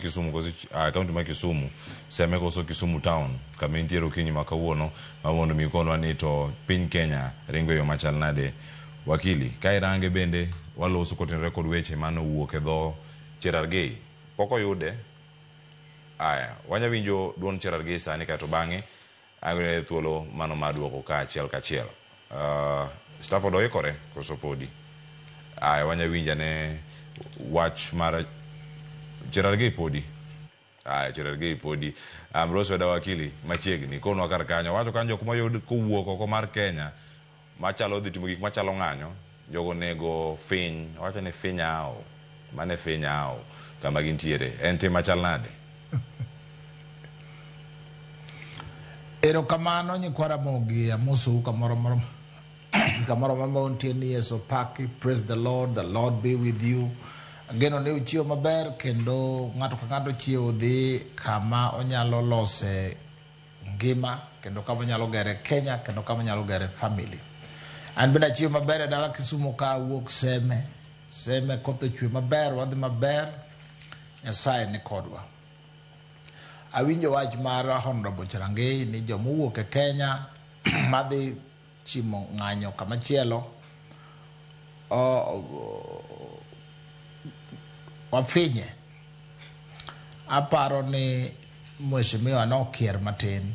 Kisumu koso kaunti ma Kisumu, Seme koso Kisumu town, kama intiere okinyi ma kawuono, ma mondo mi ikonwa ni to piny Kenya ringo e yo machal nade. Wakili, ka irange bende waloso kotenore kod weche mane owuok e dho Cherargei. Pok oyude? Aya, wanya winjo duond Cherargei sani kaeto bang'e Ang'e thuolo mano mar duoko ka achiel kachiel. Stafford oikore koso podi? Aya wanya winjo ane wach mar Cherargei podi. Aya Cherargei podi. Ambrose Weda wakili machiegni konwa kar kanyo. Wacho kanyo jok moyud kowuok oko mar Kenya machalo dhi timo gik machalo ng'anyo, jogo onego finy, owacho ni finyao, mano e finyao kama gintiere. En tim machal nade? Erokamano nyikwa Ramogi, amosou kamoro moro kamoro amora ma untie ni Yesu opaki. Praise the Lord, the Lord be with you. Ageno ni uchiewo maber kendo ng'ato ka ng'ato chiewo dhi kama onyalo lose ngima kendo kama onyalo gere Kenya kendo kama onyalo gere family. An bende achiewo maber e dala Kisumu ka awuok Seme. Seme koth ochwe maber, wadhi maber. Nyasaye ni kodwa. Awinjo wach mar Honorable Cherargei ni joma owuok e Kenya madhi chimo ng'anyo kama chielo wafinye. Aparo ni mheshimiwa nokier matin.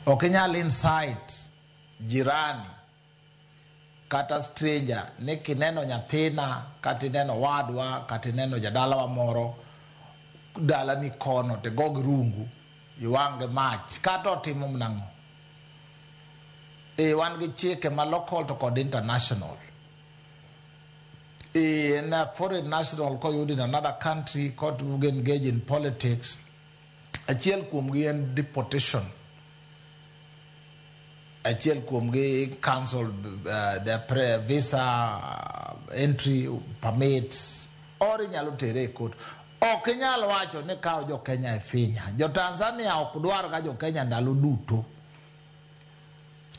Ok inyal incite jirani kata stranger ni kineno nyathina kata ineno wadwa kata ineno jadalawa moro dalani kono to igo gi rungu iwang' gi mach kata otimo mana ang'o. E wan gi chike ma local to kod international. E en a foreign national koyud in another country kot engage in politics, achiel kuomgi en deportation. Achiel kuomgi cancel their visa entry permits or inyalo tere e court. Ok inyal wacho ni kaw jo Kenya e finya. Jo Tanzania ok dwar ga jo Kenya ndalo duto.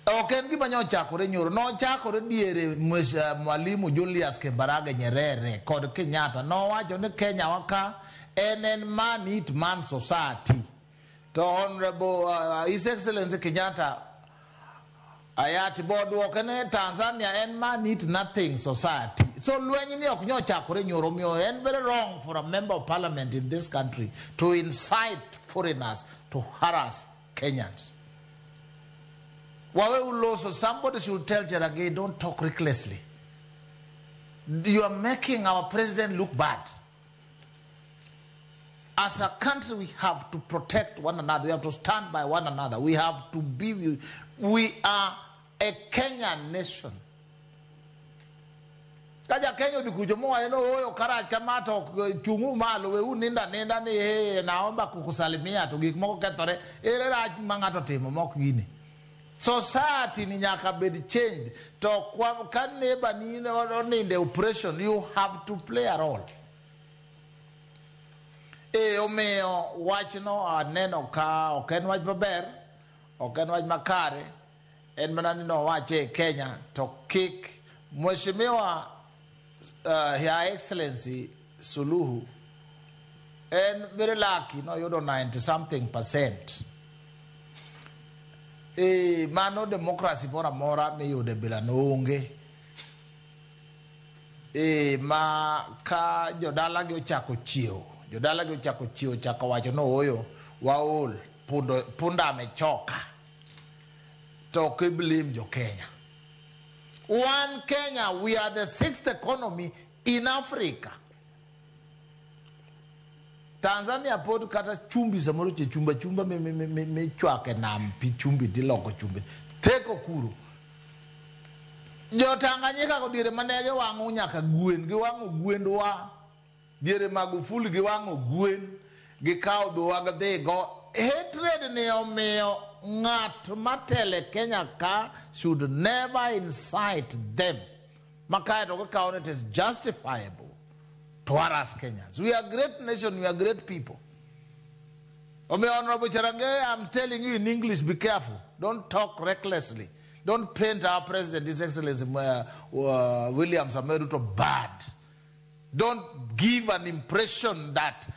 Ok en gima nyochakore nyoro, nochakore diere Mwalimu Julius Kambarage Nyerere kod Kenyatta. Nowacho ni Kenya wa ka en en man eat man society. To Honorable His Excellency Kenyatta hayati boduoke ni Tanzania en man eat nothing society. So lweny ni ok nyochakore nyoro, omiyo en very wrong for a member of parliament in this country to incite foreigners to harass Kenyans. Wawe uloso, somebody should tell Cherargei, don't talk recklessly. You are making our president look bad. As a country, we have to protect one another. We have to stand by one another. We have to be, we are a Kenyan nation. Ka ja Kenya odhi kucho mowacho ni ooyo karach kama to chung'u malo weuru ninda ninda ni hey, naomba kukusalimia to gik moko kethore. Ere rach ma ng'ato timo mok gini? Society ni nyaka bed changed. To kwa, ka neighbor ni oninde operation, you have to play a role. E omiyo wachno aneno ka ok en wach maber, ok en wach makare, en mana ni nowache e Kenya to kik Mheshimiwa Her Excellency Suluhu en very lucky noyudo 90 something percent. E mano democracy moro amora miyudo e bila no onge. E ma ka jodalagi ochako chiewo, jodalagi ochako chiewo chako wacho no ooyo waol pundo, punda amechoka to ok blame jo Kenya. One Kenya, we are the sixth economy in Africa. Tanzania pod kata chumbi samoro che chumba chumba michwake nam pi chumbi tiloko chumbi. Theko kuro. Jo Tanganyika go diere mane giwang'o nyaka gwen, giwang'o gwendwa. Diere Magufuli giwang'o gwen, gikawo dhowa gidhigo. Hatred ni omiyo ng'at matelo e Kenya ka should never incite them. Makae to gikawo ni it is justifiable to harass Kenyans. We are great nation, we are great people. Omiyo Honorable Cherargei, I'm telling you in English, be careful. Don't talk recklessly. Don't paint our president, His Excellency William Samoei Ruto, bad. Don't give an impression that